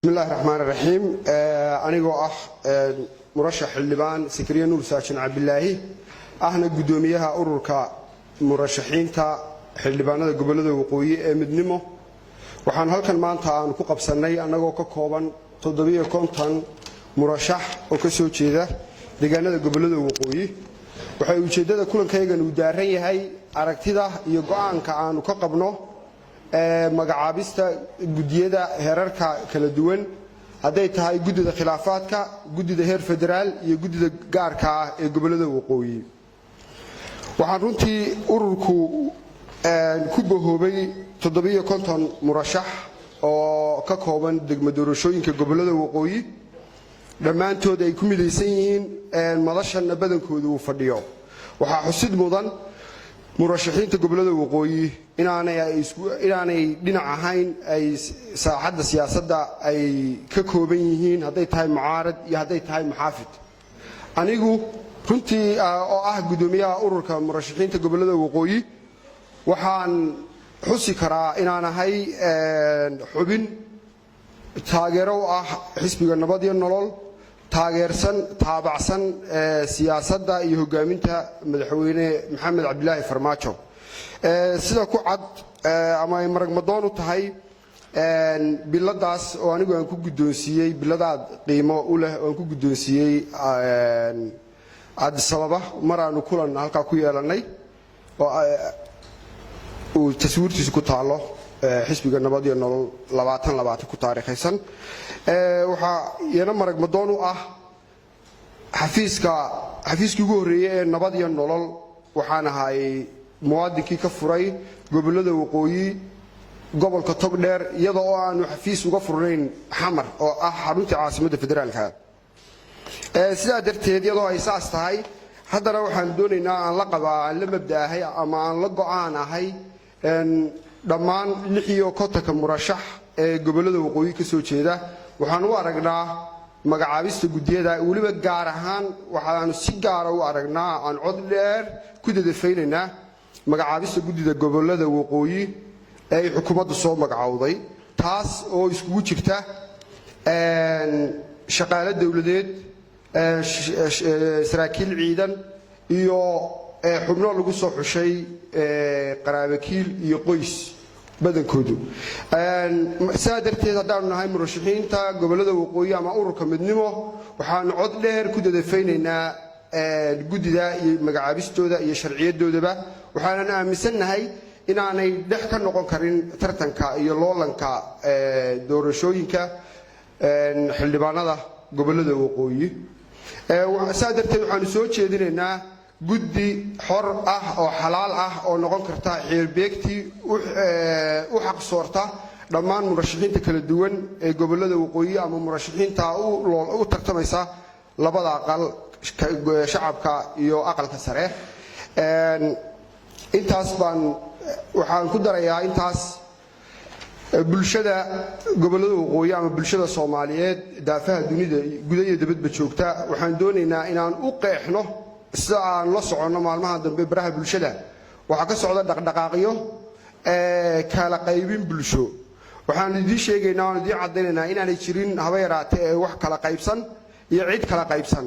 Bismillahi raxmaan raxiim. Anigoo ah murashax xildhibaan Sakariya Nuur Saajin Cabdilaahi, ahna guddoomiyaha ururka murashaxiinta xildhibaanada gobollada waqooyi ee Midnimo, waxaan halkan maanta aanu ku qabsannay, annagoo ka kooban 57 murashax oo ka soo jeeda deegaanada gobollada waqooyi, waxay ujeeddada kulankaygan uu daaran yahay aragtida iyo go'aanka aanu ka qabno magacaabista guddiyada heerarka kala duwan, hadday tahay guddida khilaafaadka, guddida heer federaal iyo guddida gaarka ah ee gobollada waqooyi. Waxaan runtii ururku ku bahoobay 57 murashax oo ka kooban degmo doorashooyinka gobollada waqooyi, dhammaantood ay ku midaysan yihiin, madashanna badankooda uu fadhiyo. Waxaa xusid mudan murashaxiinta gobollada waqooyi inaanay dhinac ahayn, ay saaxadda siyaasadda ay ka kooban yihiin, hadday tahay mucaarad iyo hadday tahay muxaafid. Anigu runtii oo ah guddoomiyaha ururka murashaxiinta gobollada waqooyi, waxaan xusi karaa inaan ahay xubin taageero u ah xisbiga Nabad iyo Nolol, taageersan, taabacsan siyaasadda iyo hogaaminta Madaxweyne Maxamed Cabdilaahi Farmaajo. Sida ku cad ama ay maragmadoon u tahay biladaas oo anigu aan ku guddoonsiiyey, biladaad qiimo u leh oo aan ku guddoonsiiyey Addis Ababa mar aanu kulan halkaa ku yeelannay, oo uu taswiirtiisu ku taallo xisbiga Nabad iyo Nolol 2020 ku taariikhaysan. Waxaa iyana maragmadoon u ah xafiiska, xafiiskii ugu horreeyey ee Nabad iyo Nolol waxaan ahay muwaadinkii ka furay gobollada waqooyi, gobolka Togdheer, iyada oo aanu xafiis uga furnayn Xamar oo ah xaruntii caasimadda federaalka. Sidaa darteed, iyadoo ay saas tahay, haddana waxaan doonaynaa, aan la qabaa, aan la mabda'ahay ama aan la go'aan ahay dhammaan 56-ka murashax ee gobollada waqooyi ka soo jeeda. Waxaan u aragnaa magacaabista guddiyada, weliba gaar ahaan waxaanu si gaara u aragnaa, aan cod dheer ku dadafaynaynaa magacaabista guddida gobollada waqooyi ee ay xukuumaddu soo magacowday, taas oo iskugu jirta shaqaale dowladeed, saraakiil ciidan iyo xubno lagu soo xushay qaraabakiil iyo qoys badankoodu. Sidaa darteed, haddaanu nahay murashaxiinta gobollada waqooyi ama ururka Midnimo, waxaanu cod dheer ku dadafaynaynaa guddida iyo magacaabistooda iyo sharciyadoodaba. Waxaanan aaminsannahay inaanay dhex ka noqon karin tartanka iyo loolanka doorashooyinka xildhibaanada gobollada waqooyi. Saa darteed, waxaanu soo jeedinaynaa guddi xor ah oo xalaal ah oo noqon karta xeerbeegtii u xaqsoorta dhammaan murashaxiinta kala duwan ee gobollada waqooyi ama murashaxiinta u tartamaysa labada aqal, shacabka iyo aqalka sare. Intaas baan waxaan ku darayaa intaas. Bulshada gobollada waqooyi ama bulshada Soomaaliyeed daafaha dunida, guda iyo dibadba joogta, waxaan doonaynaa inaan u qeexno. Sida aan la soconno, maalmaha dambe baraha bulshada waxaa ka socda dhaqdhaqaaqyo kala qaybin bulsho. Waxaan idiin sheegaynaa, waan idiin caddaynaynaa inaanay jirin haba yaraatee ee wax kala qaybsan iyo cid kala qaybsan.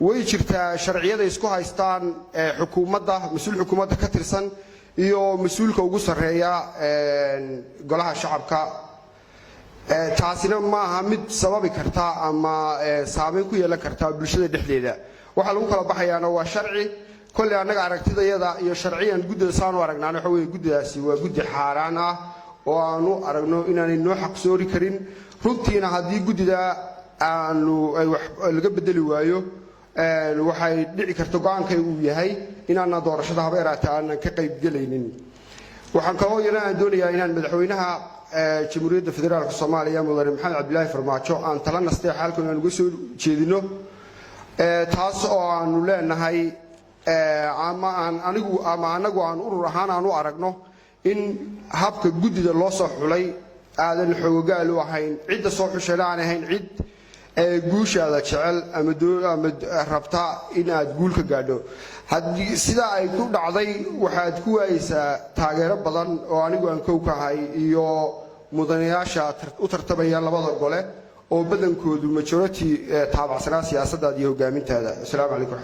Way jirtaa sharciyada isku haystaan xukuumadda, mas-uul xukuumadda ka tirsan iyo mas-uulka ugu sarreeya golaha shacabka. Taasina maaha mid sababi karta ama saameyn ku yeelan karta bulshada dhexdeeda. Waxaa lagu kala baxayaana waa sharci. Kolley annaga aragtidayada iyo sharciyan guddida saanu aragnaan waxa weeye, guddidaasi waa guddi xaaraan ah oo aanu aragno inaanay noo xaqsoori karin. Runtiina haddii guddida aanu wax laga bedeli waayo, waxay dhici karta, go-aankaygu uu yahay inaana doorashada haba yaraatee aanan ka qaybgelaynin. Waxaan kaloo iyana aan doonayaa inaan madaxweynaha Jamhuuriyadda Federaalka Soomaaliya, Mudane Maxamed Cabdilaahi Farmaajo, aan tala nastay xaalkan aan uga soo jeedino, taas oo aanu leenahay ama aan anigu ama anagu aan urur ahaan aan u aragno in habka guddida loo soo xulay aadan xoogogaal u ahayn, cidda soo xushayna aan ahayn cid guushaada jecel ama rabta in aad guul ka gaadho. Haddii sidaa ay ku dhacday, waxaad ku waayeysaa taageero badan oo anigu aan kow ka ahay iyo mudanayaasha u tartamaya labada gole. oo badankoodu majority taabacsanaa siyaasadaada iyo hogaamintaada. Asalaamu calaykum.